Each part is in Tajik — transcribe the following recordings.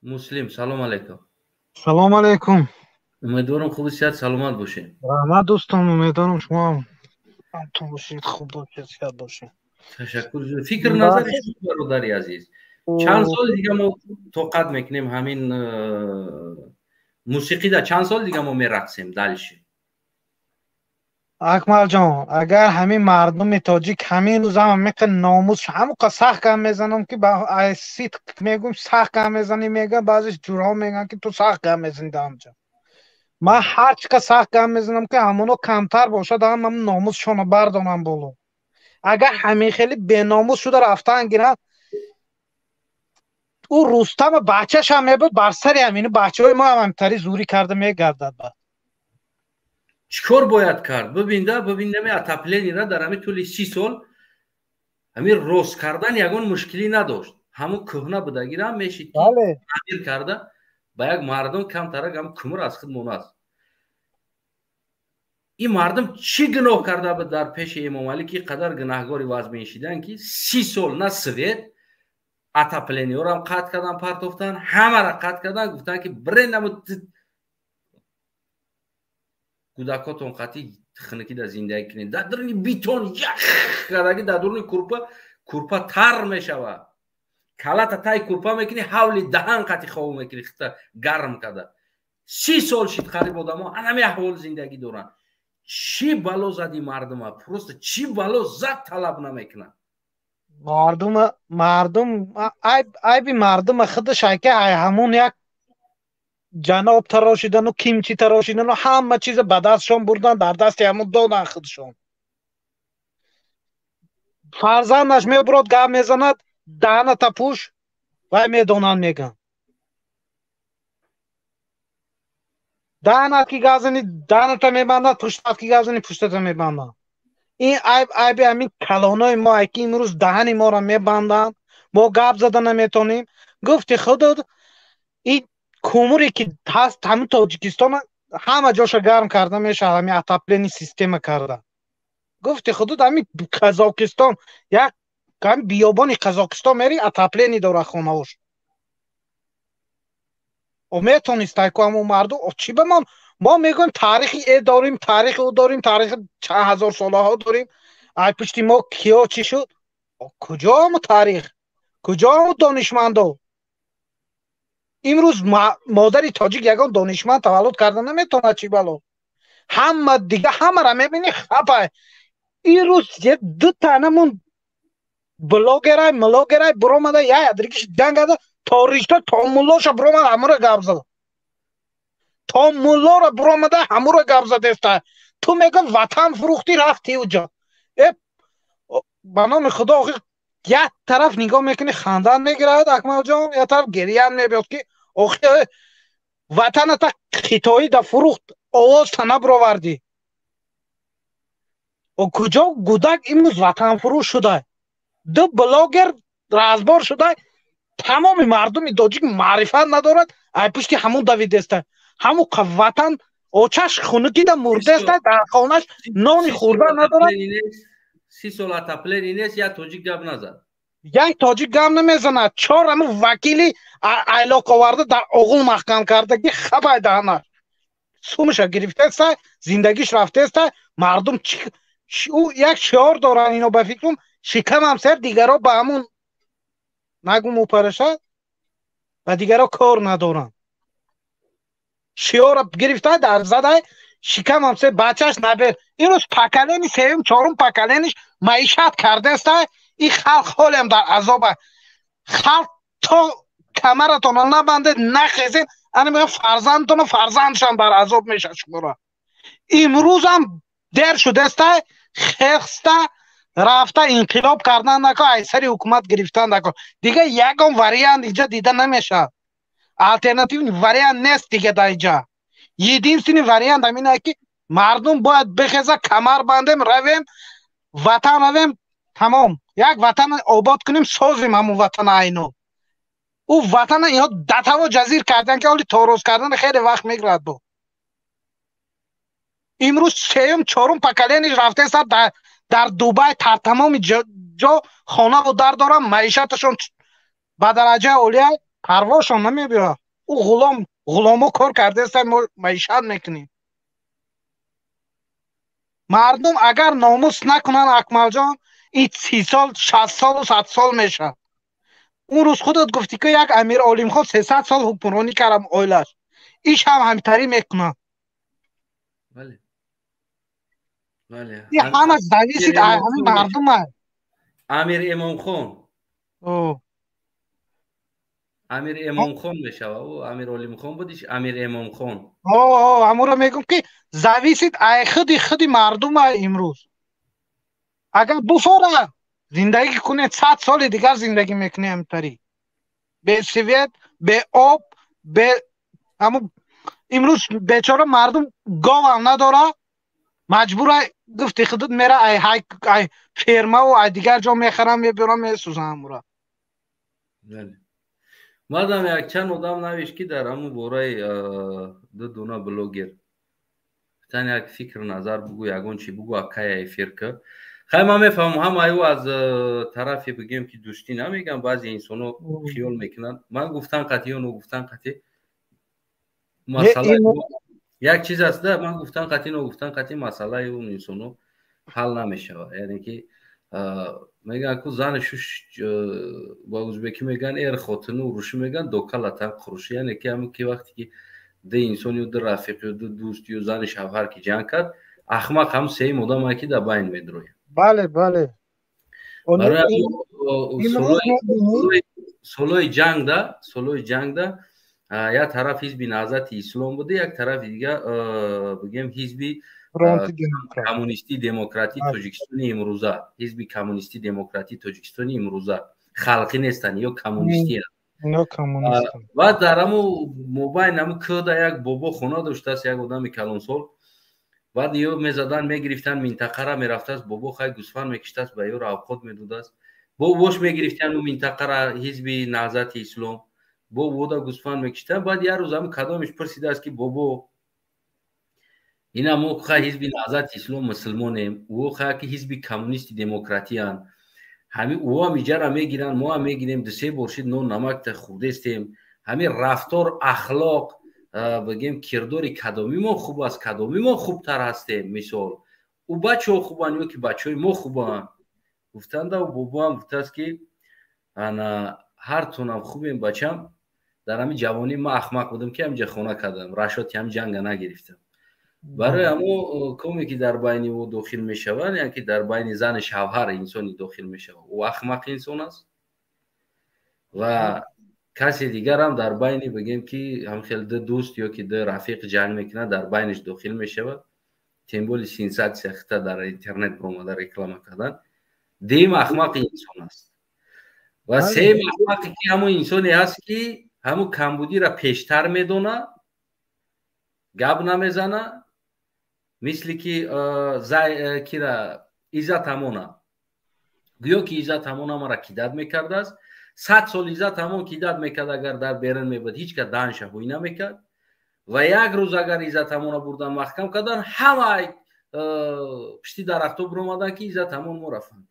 Муслим, салом алейкум. Салом алейкум. Умедворам, хуби, сиҳат, саломат бошед. Раҳмат, дӯстон, умедворам, шумо ҳам бошед, хуб бошед, сиҳат бошед. Ташаккур. Фикр, назари шумо, бародари азиз, чанд соли дига мо тоқат мекунем ҳамин мусиқида? Чанд сол дига мо мерақсем дальше? Акмалҷон, агар ҳамин мардуми тоҷик ҳамин рӯз ҳама меқа номус ҳамуқа сахт гап мезанам, ки сидқ мегӯм, сахт гап мезанӣ мегӯям, баъзеш ҷурҳо мегӯянд, ки ту сахт гап мезанӣ. Даҳамҷа ман ҳар чӣ қа сахт гап мезанам, ки ҳамоно камтар бошад, ҳам номусшонро бардонам боло. Агар ҳамин хеле беномус шуда рафтан гиранд, ӯ Рустама бачашам мебуд, бар сари ҳамини бачаҳои мо ҳам ҳамтари зурӣ карда мегардад баъд. Чӣ кор бояд кард? Бибинда, бибиндами, отопление ра дар ҳамин тӯли 30 сол ҳамин рост кардан ягон мушкилӣ надошт. Ҳамун кӯҳна будагира мешид таъмир карда ба як мардум камтарак ҳам кумур аз худ монааст. Ин мардум чӣ гуноҳ карда буд дар пеши Эмомалӣ, ки қадар гунаҳгори вазмин шидан, ки 30 сол на свет, отопление ёрам қатъ кардан, партофтан, ҳамара қатъ кардан, гуфтан, ки бренаму кӯдакотон қатъи хунукида зиндагӣ кунед, дар дуруни битон ях кардаги, дар дуруни курпа, курпа тар мешавад, калата тай курпа мекунӣ, ҳавли даҳан қатъи хоб мекунӣ, хита гарм карда. 30 сол шид, қариб одамо анами аҳвол зиндагӣ доранд. Чӣ бало зади мардума? Просто чӣ бало зад, талаб намекунад? Мардум айби мардума худаш, ки ай ҳамун як ҷаноб тарошидану кимчи тарошидану ҳама чиза ба дастшон бурдан, дар дасти ҳамун додан худшон. Фарзандаш мебурод, гап мезанад, даҳаната пӯш, вай медонанд, мегӯянд. Даҳанат ки гап зани, даҳаната мебандад, пуштат ки гап зани, пуштата мебандад. Ин айб айби ҳамин калонои мо, ки имрӯз даҳани моро мебанданд, мо гап зада наметонем. Гуфти худо, ин кумуре ки ҳаст, ҳамин Тоҷикистон ҳама ҷоша гарм карда мешавад, ҳамин отопление система карда. Гуфти худо, ҳамин Қазоқистон, як ҳамин биёбони Қазоқистон мери, отопление дорад хонаош. Метонистай ку ҳамон мардум чӣ ба мон? Мо мегӯем, таърихи э дорим, таърихи ӯ дорим, таърихи чанд ҳазор солаҳо дорим. Ай пушти мо киё чӣ шуд? Куҷо ҳамо таърих, куҷо ҳамо донишмандо? Имрӯз модари тоҷик ягон донишманд таваллуд карда наметавонад. Чӣ бало? Ҳама дига ҳамара мебинӣ, хапай. Ин рӯз ду танамун блогерай, млогерай буромада, я ядригиш ҷангада, то ришта, то муллоша буромада, ҳамура гап зада, то муллора буромада, ҳамура гап задеста. Ту мегӯ, ватан фурӯхтӣ, рафтӣ уҷо. Э, ба номи Худо, охир як тараф нигоҳ мекунӣ, хандан мегирад, Акмалҷон, як тараф гириян мебиёд, ки охир ватаната хитоӣ да фурӯхт, овозта набуровардӣ. Куҷо гудак имрӯз ватанфурӯш шуда? Ду блогер разбор шуда, тамоми мардуми тоҷик маърифат надорад, ай пушти ҳамун давидеста. Ҳамун ватан очаш хунукида мурдеста, дар хонаш нони хӯрдан надорад. 30 сол отопление нест, як тоҷик гап назад. Як тоҷик гап намезанад. Чор ҳамун вакили айлоқ оварда, дар оғул маҳкам карда, ки хабай даҳанаш сумаша гирифтеста, зиндагиш рафтеста. Мардум ӯ як шиор доранд ино, ба фикрам, шикамам сер, дигаро ба ҳамун нагум упараша, ба дигаро кор надоранд. Шиора гирифта дар задай, шикамам сер, бачаш набер. Имрӯз поколение сеюм, чорум поколение ш маишат кардаста. Ин халқ ҳолиам дар азоба. Халқ, то камаратонро набандед, нахезед, ана мегӯям, фарзандтону фарзандшам дар азоб мешавад. Шуморо имрӯзам дер шудаста, хеста рафта инқилоб кардан нако, ай сари ҳукумат гирифтан нако. Дига ягон вариант инҷа дида намешавад, альтернативный вариант нест дига дар инҷа. Единственный вариант ҳамин ки мардум бояд бихеза, камар бандем, равем, ватан равем, тамом, як ватан обод кунем, созем ҳамун ватана. Айно ӯ ватана инҳо датаво ҷазир кардан, ки ҳоли тороз кардан хеле вақт мегирад. Бо имрӯз сеюм, чорум поколение рафтеста, дар Дубай, дар тамоми ҷо хонаву дар дорам, маишаташон ба дараҷаи олия. Парвошон намебиёд. Ӯ ғулом, ғуломо кор кардаеста, мо маишат мекунем. Мардум агар номус накунанд, Акмалҷон, ин 30 сол, 60 солу 100 сол мешавад. Он рӯз худат гуфтӣ, ки як Амир Олимхон 300 сол ҳукмронӣ кардам, оилаш иш ҳам ҳамтарӣ мекунад. Ин ҳамаш зависит ҳамин мардума. Амир Эмомхон, Амир Эмомхон мешава. Ӯ Амир Олимхон будиш, Амир Эмомхон. Ҳамуро мегӯм, ки зависит ай худи мардума. Имрӯз агар буфора зиндагӣ кунед, 100 соли дигар зиндагӣ мекунед ҳамтарӣ, бе свет, бе об, бе ҳамун. Имрӯз бечора мардум говам надора, маҷбура, гуфти худут, мера ай фермаву ай дигар ҷо мехарам, мебиёрам, месӯзам ҳамура. Мадам якчанд одам навишт, ки дар ҳамун бораи ду дуна блогер тан як фикр назар бугӯ, ягон чи бугӯ, акая эфир ка. Хай, ман мефаҳмам, ҳамаи ӯ аз тарафе бигӯем, ки дӯстӣ намегам. Баъзе инсоно хиёл мекунанд, ман гуфтан қатъи ё ногуфтан қатъи масъала як чиз аст да. Ман гуфтан қатъи, ногуфтан қатъи масъалаи он инсоно ҳал намешавад. Яъне ки мегӯянд ку, зани шуш, ба узбекӣ мегӯянд, эр хотину урушӣ мегӯянд, докалатан қурушӣ. Яъне ки ҳамн ки вақте ки ду инсон ё ду рафиқ ё ду дӯст ё зани шавҳар ки ҷанг кард, ахмақ ҳам сеюм одамае, ки дар байн медрояд. Бале. Солҳои ҷангда як тараф Ҳизби Наҳзати Ислом буда, як тарафи дига, бигем, Ҳизби Коммунистии Демократии Тоҷикистони имрӯза, Ҳизби Коммунистии Демократии Тоҷикистони имрӯза, халқӣ нестанд ё коммунистиянд. Баъд дар ҳаму мобайн ҳаму кӯда як бобо хона доштааст, як одами калонсол. Баъд ё мезадан, мегирифтанд минтақара, мерафтааст бобо, хай, гӯсфанд мекиштааст, ба ёро авқот медодааст. Бо бош мегирифтанд ӯ минтақара Ҳизби Наҳзати Ислом, бо вода гӯсфанд мекиштанд. Баъд як рӯз ҳаму кадомиш пурсидааст, ки бобо, ина мо хай Ҳизби Наҳзати Ислом мусулмонем, ӯ хай ки Ҳизби Коммунисти Демократиянд, ҳами ӯам иҷара мегиранд, мо ҳам мегирем, дусе бор шид нон намакта хӯрдестем, ҳамин рафтор, ахлоқ, бигем, кирдори кадоми мо хуб аст, кадоми мо хубтар ҳастем? Мисол, ӯ бачаҳо хубанд ё ки бачаҳои мо хубанд? Гуфтанда, ӯ бобоам гуфтааст, ки ана ҳартонам хубем, бачам. Дар ҳамин ҷавонӣ ман ахмақ будам, ки ҳаминҷа хона кардам, рашоти ҳам ҷанга нагирифтам. Барои ҳамо коме ки дар байни ӯ дохил мешавад, яъне ки дар байни зани шавҳар инсоне дохил мешавад, ӯ ахмақ инсон аст. Ва касе дигарам дар байни, бигем, ки ҳамхел ду дӯст ё ки ду рафиқ ҷанг мекунад, дар байниш дохил мешавад, тем более сенсатсия хита дар интернет биромада реклама кардан, дуюм ахмақи инсон аст. Ва сеюм ахмақе ки ҳамон инсоне ҳаст, ки ҳамун камбудиро пештар медонад, гап намезана, мисли ки кира Иззат ҳамона, гӯё ки Иззат ҳамон ҳамаро кидать мекардааст. 100 сол Иззат ҳамон кидать мекард, агар дар берун мебуд, ҳеҷ кас даҳанша ҳуй намекард. Ва як рӯз агар Иззат ҳамона бурдан, маҳкам кардан, ҳама пишти дарахто биромадан, ки Иззат ҳамон мо рафан.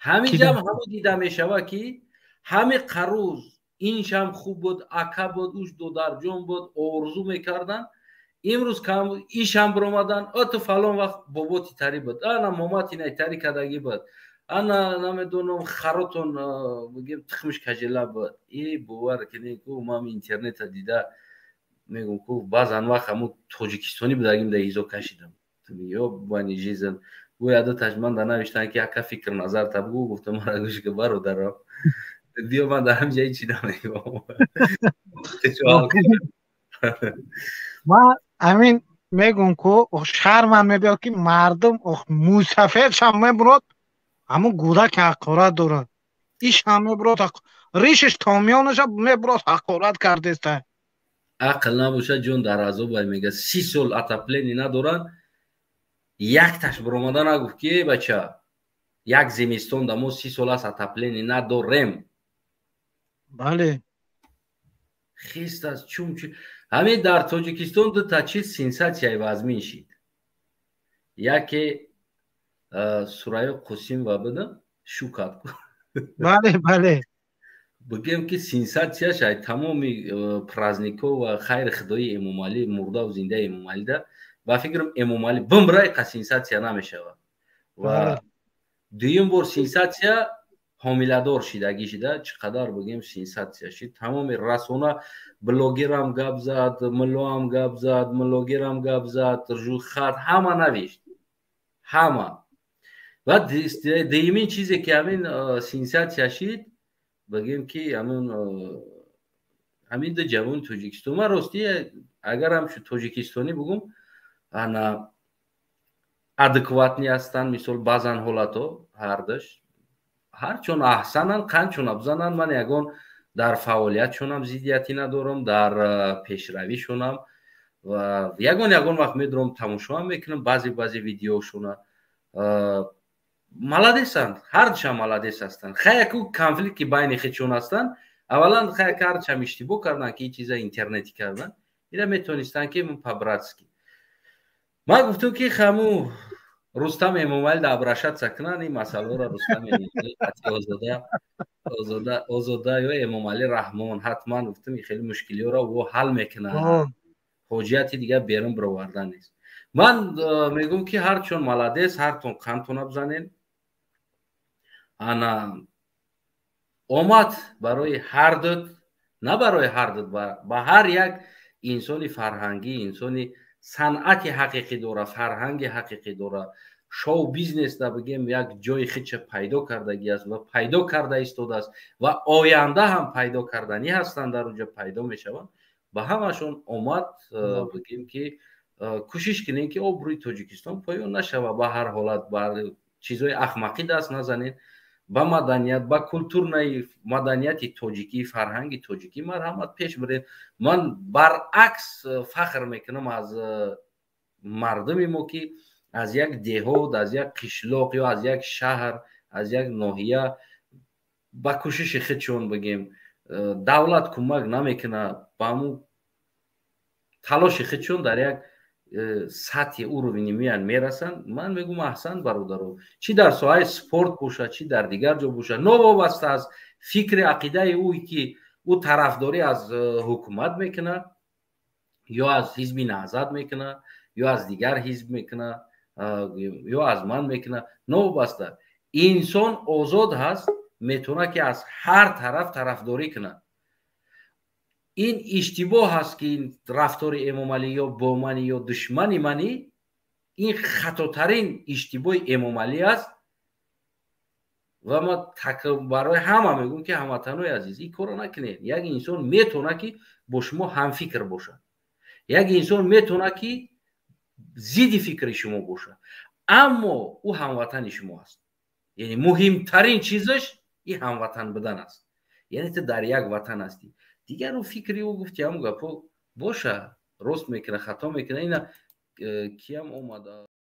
Ҳамин ҷам ҳамо дида мешавад, ки ҳами қарӯз иншам хуб буд, ака буд, уш додарҷон буд, орзу мекарданд. Имрӯз ишам биромадан, о, ту фалон вақт боботи тари буд, ана момати найтари кардагӣ буд, ана намедонам, харотон, бигем, тухмиш кажела буд. И бовар кунед ку, ман интернета дида мегум ку, баъзан вақт ҳамун тоҷикистонӣ будагим да изо кашидам ё бани жизн гӯя дуташ ман да навиштан, ки ака, фикр назар та бугӯ. Гуфтам, мара гӯш ки, бародарам, биё, ман дар ҳамҷа ҳечи намегӯм. Ман ҳамин мегӯм ку, шармам мебиёд, ки мардум мӯйсафедшам мебурод, ҳамун гӯдак ҳақорат дорад, ишам мебурод, ришиш то миёнаша мебурод, ҳақорат кардеста. Ақл набошад, ҷон дар азобай. Мега, 30 сол отопление надоранд, якташ биромада нагуфт, ки э бача, як зимистон да мо 30 сол аст отопление надорем. Хист аст чун ҳамин дар Тоҷикистон дута чиз сенсатсияи вазмин шид. Яке Сурайё Қосимова буда, шу кард. бале бале Бигем, ки сенсатсияш ай тамоми праздникҳо ва хайри худои Эмомалӣ, мурдаву зиндаи Эмомалида, ба фикрам, Эмомалӣ бимра, иқа сенсатсия намешавад. Ва дуюм бор сенсатсия ҳомиладор шидагӣ шида. Чӣ қадар, бигем, сенсатсия шид, тамоми расона, блогерам гап зад, муллоам гап зад, муллогерам гап зад, жухат ҳама навишт, ҳама. Ва дуюмин чизе, ки ҳамин сенсатсия шид, бигем, ки ҳамин ду ҷавони Тоҷикистон. Ман ростӣ, агар ҳамчун тоҷикистонӣ бугум, ана адекватный ҳастанд. Мисол, баъзан ҳолатҳо ҳардаш ҳарчун аҳсананд, қанчуна бизананд. Ман ягон дар фаъолиятшонам зиддиятӣ надорам, дар пешравишонам. Ва ягон вақт медурам, тамошоам мекунам баъзе видеошона. Молодецанд, ҳардушам молодец ҳастанд. Хаяку конфликт, ки байни худшон ҳастанд. Аввалан, хаяк ҳардушам иштибоҳ карданд, ки ин чиза интернетӣ карданд. Ира метонистанд, ки по-братски. Ман гуфтам, ки хаму Рустам Эмомалӣ да обращаться кунанд ин масъаларо. Рустам Озода, Озода, Озода ё Эмомалӣ Раҳмон ҳатман, гуфтам, ин хеле мушкилиҳоро ӯ ҳал мекунад, ҳоҷияти дигар берун бировардан нест. Ман мегӯм, ки ҳарчун молодец, ҳартон қандтона бизанен. Ана омад барои ҳардуд, на барои ҳардуд, ба ҳар як инсони фарҳангӣ, инсони санъати ҳақиқӣ дора, фарҳанги ҳақиқӣ дора, шоу бизнесда, бигем, як ҷои худша пайдо кардагӣ аст ва пайдо карда истодааст ва оянда ҳам пайдо карданӣ ҳастанд, дар онҷо пайдо мешаванд. Ба ҳамашон омад. Бигем, ки кӯшиш кунем, ки обрӯи Тоҷикистон поён нашава. Ба ҳар ҳолат ба чизҳои ахмақӣ даст назанед. Ба маданият, ба культурный маданияти тоҷикӣ, фарҳанги тоҷикӣ марҳамат, пеш биред. Ман баръакс фахр мекунам аз мардуми мо, ки аз як деҳот, аз як қишлоқ ё аз як шаҳр, аз як ноҳия ба кӯшиши худшон, бигем, давлат кӯмак намекунад, ба ҳамун талоши худшон дар як сатҳи уровни меян, мерасанд. Ман мегӯм, аҳсан, бародаро, чӣ дар соҳаи спорт бошад, чӣ дар дигар ҷо бошад, новобаста аз фикри ақидаи ӯ, ки ӯ тарафдорӣ аз ҳукумат мекунад ё аз ҳизби Наҳзат мекунад, ё аз дигар ҳизб мекунад, ё аз ман мекунад, новобаста, инсон озод ҳаст, метавонад, ки аз ҳар тараф тарафдорӣ кунад. Ин иштибоҳ ҳаст, ки ин рафтори Эмомалӣ ё бо мани ё душмани мани, ин хатотарин иштибоҳи Эмомалӣ аст. Ва ман барои ҳама мегӯм, ки ҳамватанои азиз, ин корро накунед. Як инсон метавонад, ки бо шумо ҳамфикр бошад, як инсон метавонад, ки зидди фикри шумо бошад, аммо ӯ ҳамватани шумо аст. Яъне муҳимтарин чизаш ин ҳамватан будан аст, яъне ту дар як ватан ҳастӣ. Дигар ӯ фикри ӯ, гуфти, ҳамун гапҳо боша, рост мекунад, хато мекунад, ина киям омада.